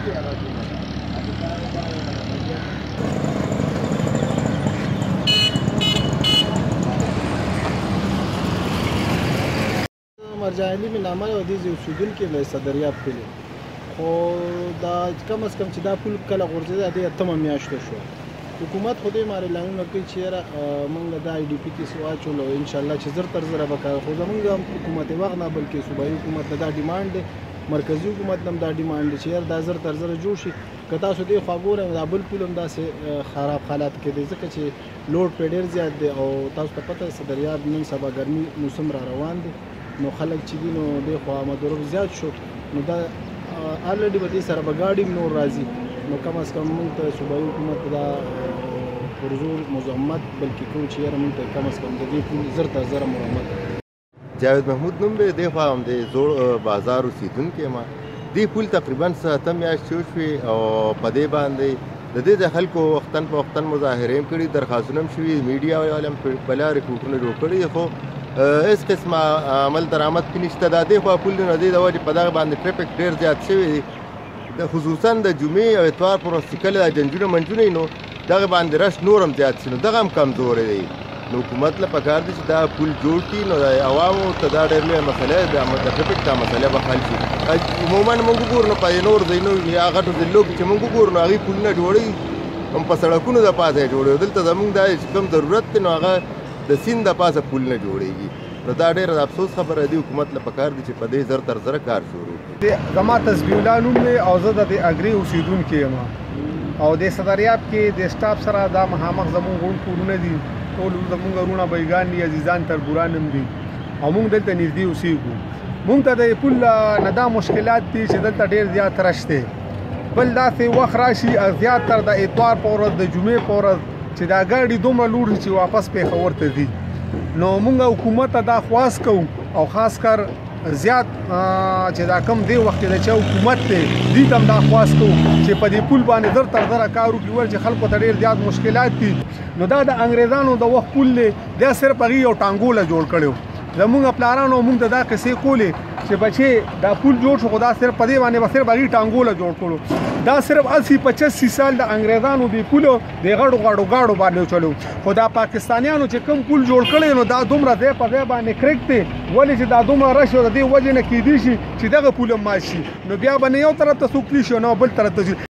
مرجان علي مې نامه او دې ځای اوسېدونکی یم، د صدریاب کلي. خو دا کم از کم چې دا پل کله غورځېده، دې اتمه میاشت شوه. حکومت خو دې مار اعلانونه کوي چې یاره موږ دا آی ډي پي کې واچولو، انشاءالله چې زر تر زره به کار. خو زمونږ حکومت وخت نه، بلکې صوبایي حکومت نه دا ډیمانډ دی، مرکزي حکومت نه هم دا ډیمانډ دی چې یاره دا زر تر زره جوړ شي. که تاسو دې خوا ګورئ، دا بل پل هم داسې خراب حالات کې دی، ځکه چې لوډ پرې ډېر زیات دی. او تاسو ته پته ده، دریاب نن سبا ګرمي موسم را روان دی، نو خلک چې دي نو دې خوا آمدورفت زیات شو، نو دا الریډي به دې سره به ګاډي هم نور راځي. نو کم از کم موږ ته صوبایي حکومت دا پرزور مزمت بلکې کوو چې یاره موږ ته کم از کم د دې پل زر تر زره مرمت. جاوید محمود نوم دی، دې خوا هم د زوړ بازار اوسېدونکی یم. دې پل تقریبا څه اته میاشتې وشوې او په دې باندې د دې د خلکو وختن په وختن مظاهرې هم کړي، درخواستونه هم شوي، میډیا والو هم بلا رپورټونه جوړ کړي، خو هېڅ قسمه عمل درآمد پې نشته. دا دې خوا پل دی، نو دې د وجې په دغه باندې ټریفک ډېر زیات شوی دی، د خصوصا د جمعې او اتوار پر ورځ چې کله دا جنجونه منجونه وي، نو دغه باندې رش نور هم زیات شي، نو دغه هم کمزوری دی. نو حکومت له پکار دی چې دا پل جوړ کړي، نو د عوامو ته دا ډېر لویه مسله ده، د ټریفک دا مسله به حل شي. عموماً موږ وګورو نو په نور ځایونو یا غټو ضلعو کې چې موږ وګورو نو هغوی پلونه جوړوي هم په سړکونو د پاسه یې جوړوي. دلته زموږ دا چې کوم ضرورت دی نو هغه د سیند د پاسه پل نه جوړېږي. نو دا ډېره د افسوس خبره دی، حکومت له پکار دی چې په دې زر تر زره کار شروع کړي. زما تسبیح الله نوم دی او زه د دې اګرې اوسېدونکی یم او د صدریاب کې د سټاپ سره دا مخامخ زموږ غونډ کورونه دي، ټول زموږ وروڼه بایګان دي، عزیزان تربوران هم دي او موږ دلته نږدې اوسېږو. موږ ته د پل نه دا مشکلات دي چې دلته ډېر زیات رش دی. بل داسې وخت راشي زیات تر د اتوار په ورځ، د جمعې په ورځ چې دا ګاډي دومره لوړ شي چې واپس پېښور ته ځي. نو موږ حکومت ته دا خواست کوو او خاص کر زیات چې دا کم دی وخت کې د چا حکومت دی، دوی ته هم دا خواست کوو چې په دې پل باندې زر تر زره کار وکړي، ولې چې خلکو ته ډېر زیات مشکلات دي. نو دا د انګریزانو د وخت پل دی، دا صرف هغوی یو ټانګوله جوړ کړی و. زموږ پلارانو موږ ته دا قصې کولې چې بچې دا پل جوړ شو، خو دا صرف په دې باندې به صرف هغوی ټانګوله جوړ کړو. دا صرف 80-85 سال د انګریزانو د پل د غړو غړو ګاډو باندې چلو، خو دا پاکستانیانو چې کوم پل جوړ کړی نو دا دومره ځای په ځای باندې کرک دی، ولې چې دا دومره رش او د دې وجې نه کېدی شي چې دغه پل هم مات شي، نو بیا به نه یو طرف ته څوک تللی شي او نه بل طرف ته ځي.